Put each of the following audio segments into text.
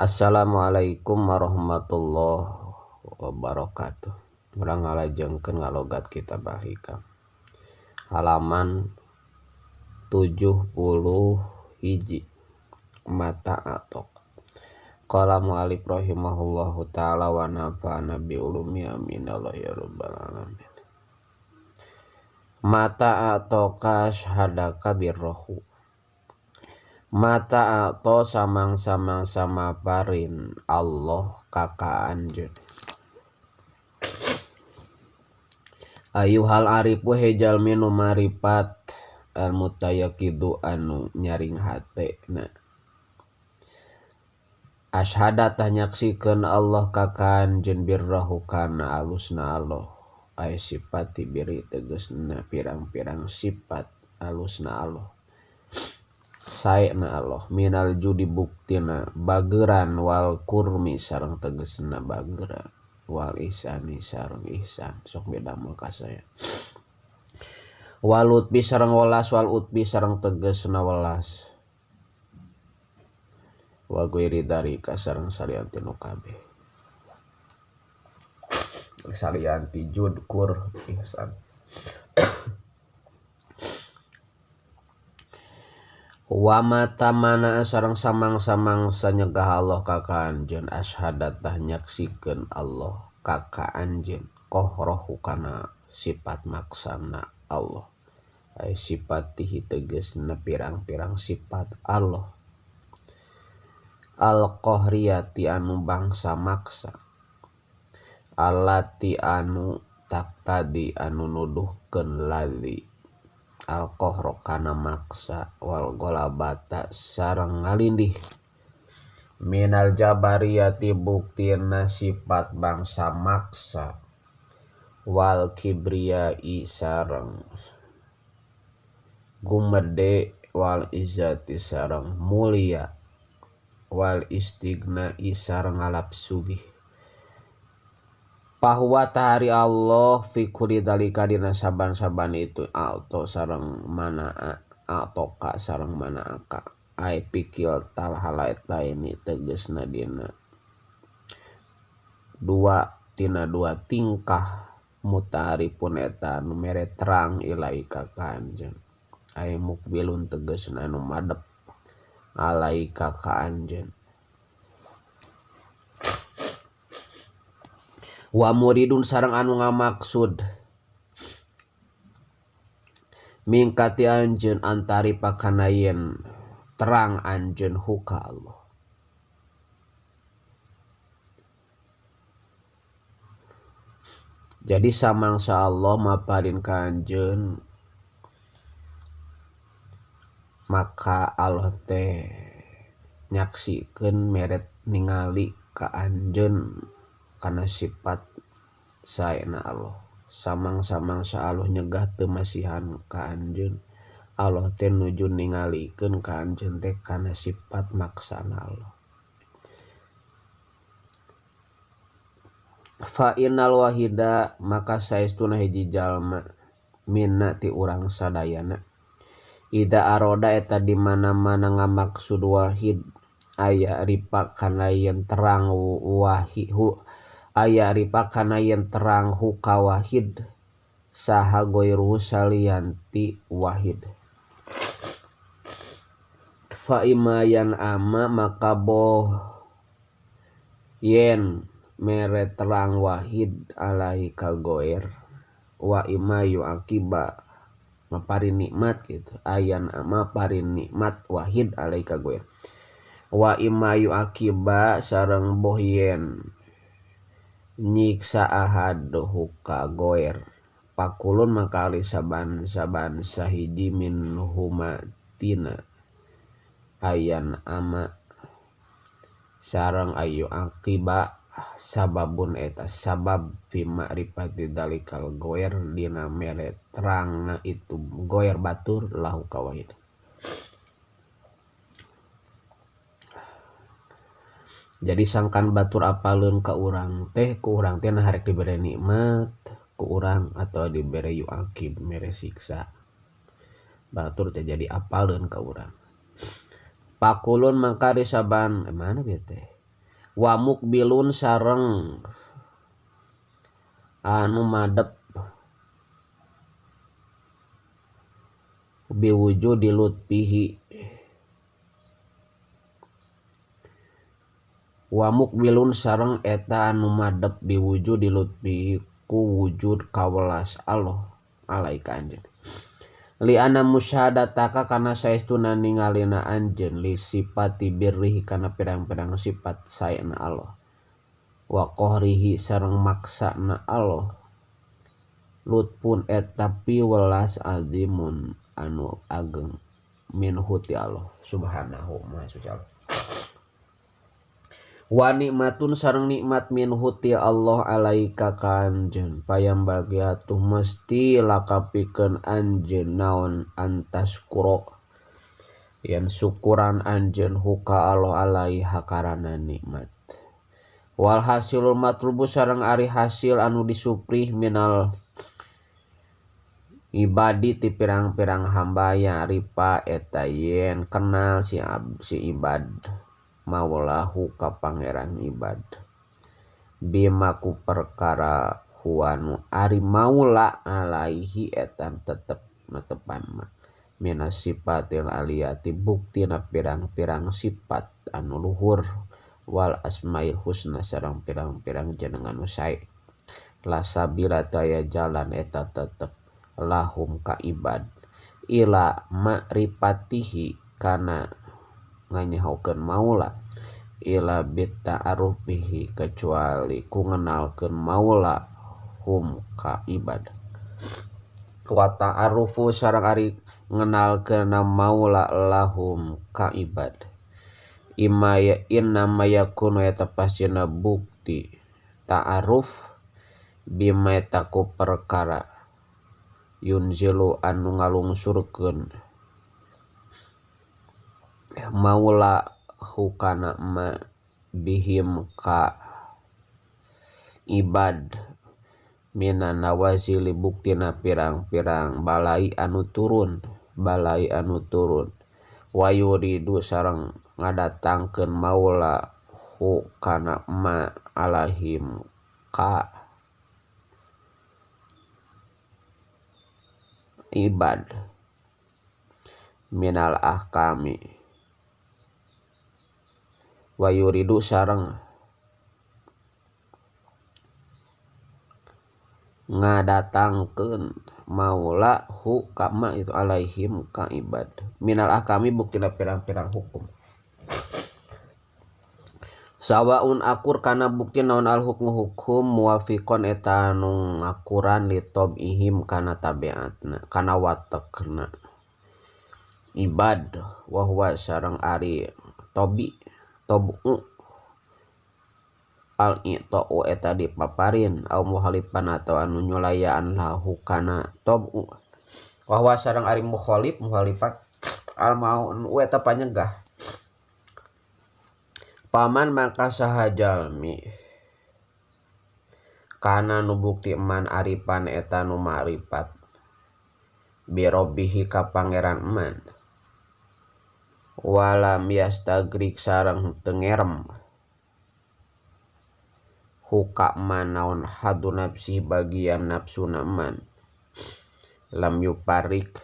Assalamualaikum warahmatullahi wabarakatuh. Urang ngalajengkeun ngalogat kitab Al-Hikam. Halaman 71 mata atok. Qala mu'alif rahimahullahu ta'ala wa nafa'ana bi ulumi amin Allah ya rabbal alamin. Mata atoka syahadaka birrohu. Mata atau samang-samang sama parin Allah kaka anjeun. Ayuhal arifu hejal minu maripat al mutayaqidu anu nyaring hate na. Ashhada tah nyaksikeun Allah kaka anjeun birrahu kana alusna Allah. Ay sifati biri tegasna pirang-pirang sifat alusna Allah. Saena Allah minal judi buktina bageran wal kurmi sareng tegesna bageran wal ihsani sareng ihsan sok beda mah ka saya. Wal utbi sareng welas wal utbi sareng tegesna welas wa ghairi dzalika sareng salian ti nu kabeh salian ti jud kur ihsan. Wa mata mana sareng samang-samang sanyegah Allah ka ka anjeun ashhada tah nyaksikeun Allah ka ka anjeun qahrahu kana sifat maksana Allah ay sifatihi tegasna pirang-pirang sifat Allah al-qahriyati anu bangsa maksa allati anu taqtadi anu nuduhkeun ladzi al-qahra kana maksa wal ghalabata sareng ngalindih minal jabariyati buktina sifat bangsa maksa wal kibriyai sareng gumede wal izzati sareng mulia wal istighnai sareng ngalap sugih bahwa tahari Allah fi kulli dzalika dina saban-saban itu atau sareng mana atau ka sareng mana ka ai pikil tal halaeta ini tegasna dina dua tina dua tingkah mutarifun eta anu mere terang ilaika ka anjeun ai mukbilun tegasna anu madep alaika ka anjeun wa muridun sareng anu ngamaksud mingkati anjeun antari pakana yen terang anjeun huka Allah. Jadi samangsa Allah maparin ka anjeun maka Allah teh nyaksikeun meret ningali ka anjeun kana sifat saena Allah. Samang-samangsa Allah nyegah teu masihan ka anjeun, Allah teh nuju ningalikeun ka anjeun teh kana sifat maksana Allah. Fa innal wahida maka saestuna hiji jalma minna ti urang sadayana ida aroda eta di mana-mana ngamaksud wahid aya ripa kana yen terang wahihu aya ripa kana yen terang huka wahid saha goiru salianti wahid fa imayan ama maka boh yen mere terang wahid alaihi ka goir wa ima yu'aqiba maparin nikmat gitu ayan ama parin nikmat wahid alaihi ka goir wa ima yu'aqiba sareng boh yen nyiksa ahaduhu ka goir pakulun maka ali saban-saban sahiji min humatina ayan ama sareng ayu akiba sababun eta sabab fi ma'rifati dalikal goir dina mere terangna itu goir batur lahu kawahid. Jadi sangkan batur apaleun ka urang teh ku urang teh nah harek dibere nikmat ku urang atau dibere yu'aqib mere siksa batur teh jadi apaleun ka urang. Pakulun maka risaban mana bieu teh Wa mukbilun sareng anu madep biwujudi lutfihi wa mukbilun sareng eta anu madep biwujudi lutfihi ku wujud kawelas Allah alaika anjeun li anna musyahadataka kana saestuna ningalina anjeun li sifati birrihi kana pirang-pirang sifat saena Allah wa qahrihi sareng maksana Allah lutfun eta piwelas azimun anu ageng minhu ti Allah subhanahu maha suci Allah wa nikmatun sareng nikmat minhu ti Allah alaika ka anjeun payam bagi atuh mesti lakapikeun anjeun naon antaskuro yen syukuran anjeun huka Allah alaiha karana nikmat wal hasilul matlubu sareng ari hasil anu disuprih minal ibadi ti pirang-pirang hamba ya ripa eta yen kenal si ibad maulahu ka pangeran ibad bima ku perkara huanu ari maula alaihi etan tetep netepan ma minas sifatil aliyati buktina pirang-pirang sifat anu luhur wal asmail husna sareng pirang-pirang jeneng anu sae lasabila taya jalan eta tetep lahum ka ibad ila ma'rifatihi kana nganyahokeun maula ila bita'arufihi kecuali ku ngenalkeun maula hum ka ibad wa ta'arufu sareng ari ngenalkeun maula lahum ka ibad imma ya inna ma yakunu eta pastina bukti ta'aruf bima eta ku perkara yunzilu anu ngalungsurkeun maula hukana ma bihim ka ibad minan nawazili buktina pirang-pirang balai anu turun wayuridu sareng ngadatangkeun maula hukana ma alahim ka ibad minal ahkami wayuridu sareng ngadatangkeun maula hu kama itu alaihim ka ibad minal ahkami buktina pirang-pirang hukum sawaun akur kana bukti naon al hukmu hukum muwafiqon eta anu ngakuran li tabihim kana tabiatna kana watekna ibad wa huwa sareng ari tobi tobu al i'ta'u eta dipaparin au muhalifan atau anu nyulayaan lahu kana tobu wa huwa sareng ari mukhalif muhalifat al mau eta panyegah paman maka saha jalmi kana nu bukti eman aripan eta nu ma'rifat birobbihi ka pangeran eman walam yastagrik sareng teu ngerem huka man naon hadu nafsi bagian nafsuna man lam yuparik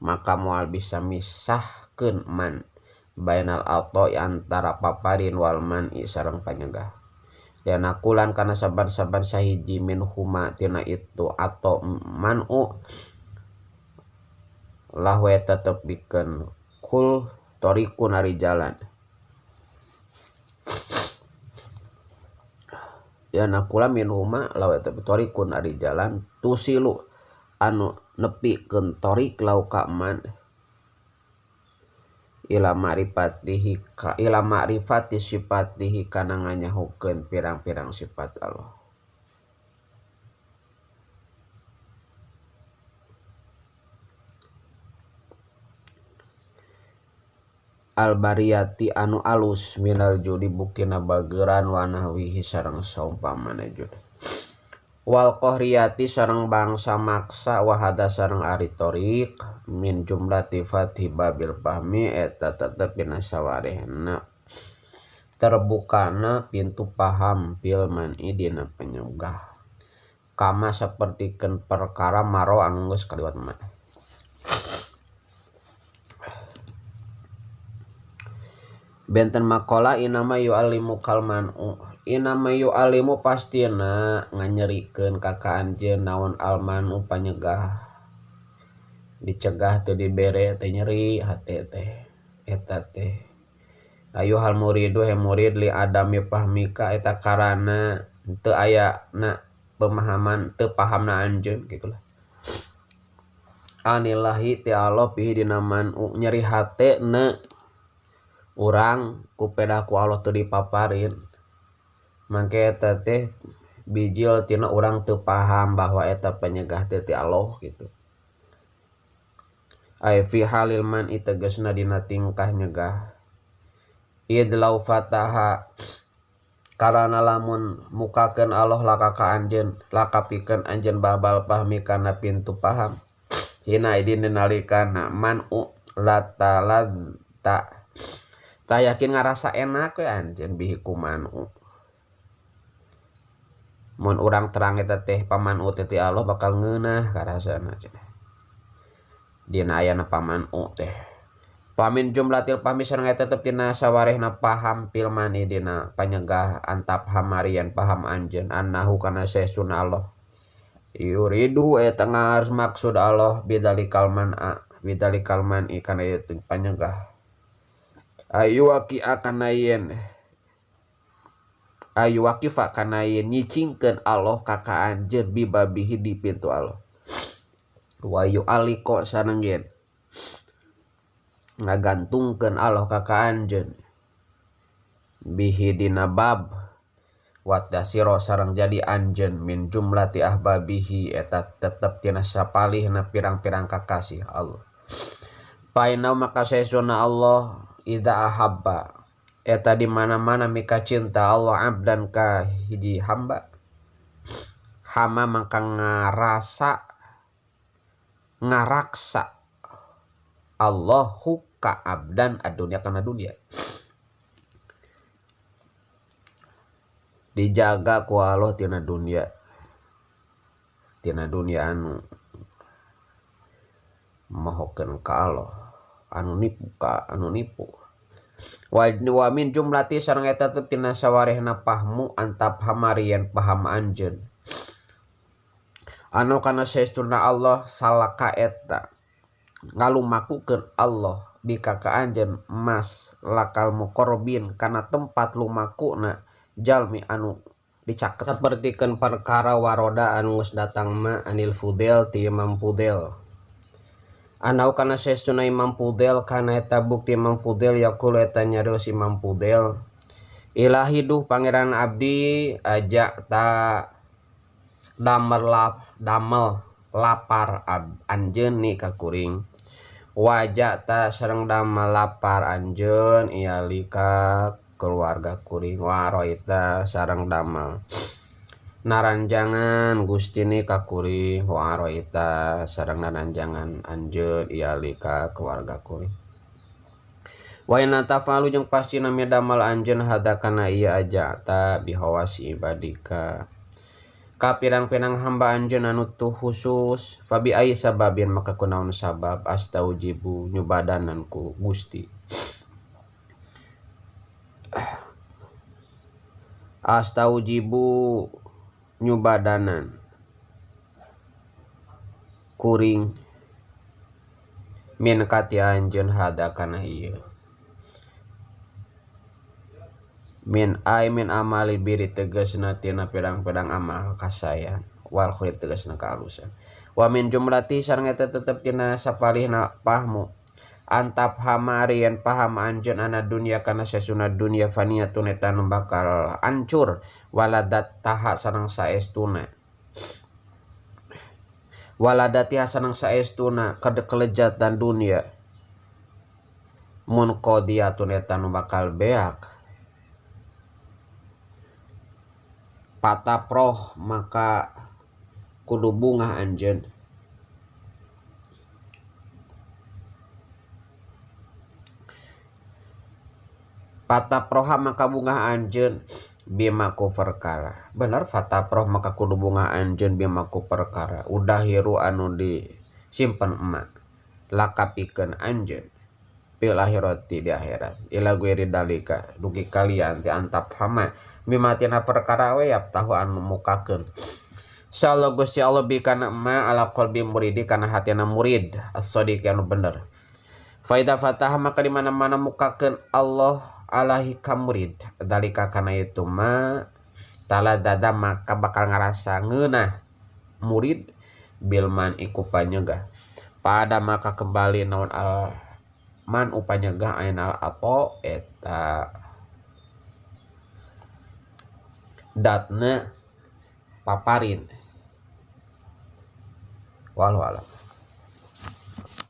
maka moal bisa misahkeun man bainal atoi antara paparin wal man'i sareng panyegah dianakulan kana saban-saban sahiji min huma tina itu atau man'u lahu eta tetep bikeun kul torikun ari jalan dianakula min huma lahu eta torikun ari jalan tusilu anu nepikeun torik lau ka man ila ma'rifatihi ka ila ma'rifati sifatihi kana nganyahukeun pirang-pirang sifat Allah al-bariyati anu alus minal judi buktina bageran wa nahwihi sareng saumpamana jud wal qahriyati sareng bangsa maksa wa hada sareng ari thoriq min jumlati fathi babil fahmi eta tetep dina sawarehna Terbukana pintu paham fil man'i dina penyegah. Kama sapertikeun perkara maro anu geus kaliwat mah. Benten makola inama yu'allimu kal man'u. Inama yu'allimu pastina nganyerikeun ka ka anjeun naon al man'u panyegah. Dicegah teu dibere teh nyeri hate teh eta teh. Ayuhal muridu he murid li adami fahmika eta karana teu aya na pemahaman teu pahamna anjeun kitu lah. Anillahi ti Allah pihi dina man'u nyeri hate na urang ku pedah ku Allah teu dipaparin. Mangke eta teh bijil tina urang teu paham bahwa eta penyegah teh ti Allah kitu. Ay fi halil man tegasna dina tingkah nyegah. Idlau fataha karana lamun mukakeun Allah laka ka anjeun lakapikeun anjeun babal pahmi kana pintu paham. Hina idin nalikana man'u lataladta tah yakin ngarasa enak we anjeun bihi ku man'u. Mun urang terang eta teh paman'u teh ti Allah bakal ngeunah karasana cenah. Dina ayana paman'u teh. Pamin jumlatil pahmi sareng eta tetep tina sawarehna paham fil mani dina panyegah antap hamarian paham anjeun annahu kana saestuna Allah. Yuridu eta ngarus maksud Allah bidalikal man'a bidalikal man'i kana ieu panyegah. Ayu waqi kana yen ayu waqifa kana yen nyicingkeun Allah ka ka anjeun bibabihi di pintu Allah. Wa yu aliko sareng yen ngagantungkeun Allah ka ka anjeun bihi dina bab watasiro sareng jadi anjeun min jumlati ahbabihi eta tetep tina sapalihna pirang-pirang kakasih Allah. Painau maka saestuna Allah idza ahabba eta di mana-mana mika cinta Allah abdan ka hiji hamba hama mangka ngarasa ngaraksa Allahu ka abdan adunya kana dunia. Dijaga ku Allah tina dunia. Tina dunia anu mohokeun ka Allah, anu nipu ka anu nipu. Wa min jumlati sareng eta teh tina sawarehna pahmu antap hamarian paham anjeun. Anu kana saestuna Allah salaka eta ngalumakukeun Allah bika ka anjeun mas lakal muqarrabin kana tempat lumakuna jalmi anu dicaket. Sapertikeun perkara waroda anu geus datang ma anil Fudail ti Imam Fudail. Anau kana saestuna Imam Fudail kana eta bukti Imam Fudail yaqulu eta nyarios Imam Fudail ilahi duh pangeran abdi ajak ta damel damel lapar anjeun ni ka kuring wajak ta sareng damel lapar anjeun iali ka keluarga kuring waroita sareng damel naranjangan Gusti ni ka kuring waroita sareng naranjangan anjeun iali ka keluarga kuring wa inna tafalu jeung pastina midamel anjeun hada kana ieu aja ta bihawasi ibadika ka pirang-pirang hamba anjeun anu tuh khusus fabi ai sababin maka kunaon sabab astaujibu nyubadanan ku Gusti astaujibu nyubadanan kuring min kati anjeun hada kana ieu min ai min amali biri tegasna tina pirang-pirang amal kasayan wal khair tegasna kaalusan wa min jumlati sareng eta tetep tina sapalihna pahmu antap hamarian paham anjeun ana dunya kana sesuna dunya faniyatun eta nu bakal hancur waladat taha sareng saestuna waladatiha sareng saestuna kelejatan dunya munqadiyatun eta nu bakal beak pataproh maka kudu bungah anjeun Fataproha maka bungah anjeun bima ku perkara. Bener fataproh maka kudu bungah anjeun bima ku perkara. Udah hiru anu disimpen emak lakapikeun anjeun fil akhirati di akhirat. Ila guiri dalika dugi kalian ti antap hama bima tina perkara we yaftahu anu mukakeun. Insyaallah Gusti Allah bi kana emak ala qalbi muridi kana hatina murid as-sadiq anu bener. Faida fataha maka di mana-mana mukakeun Allah alaihi ka murid dalika kana itu ma taladada maka bakal ngarasa ngeunah murid bilman iku panyegah pada maka kembali naon al man upanyegah ain al ato eta datna paparin. Wallahu a'lam.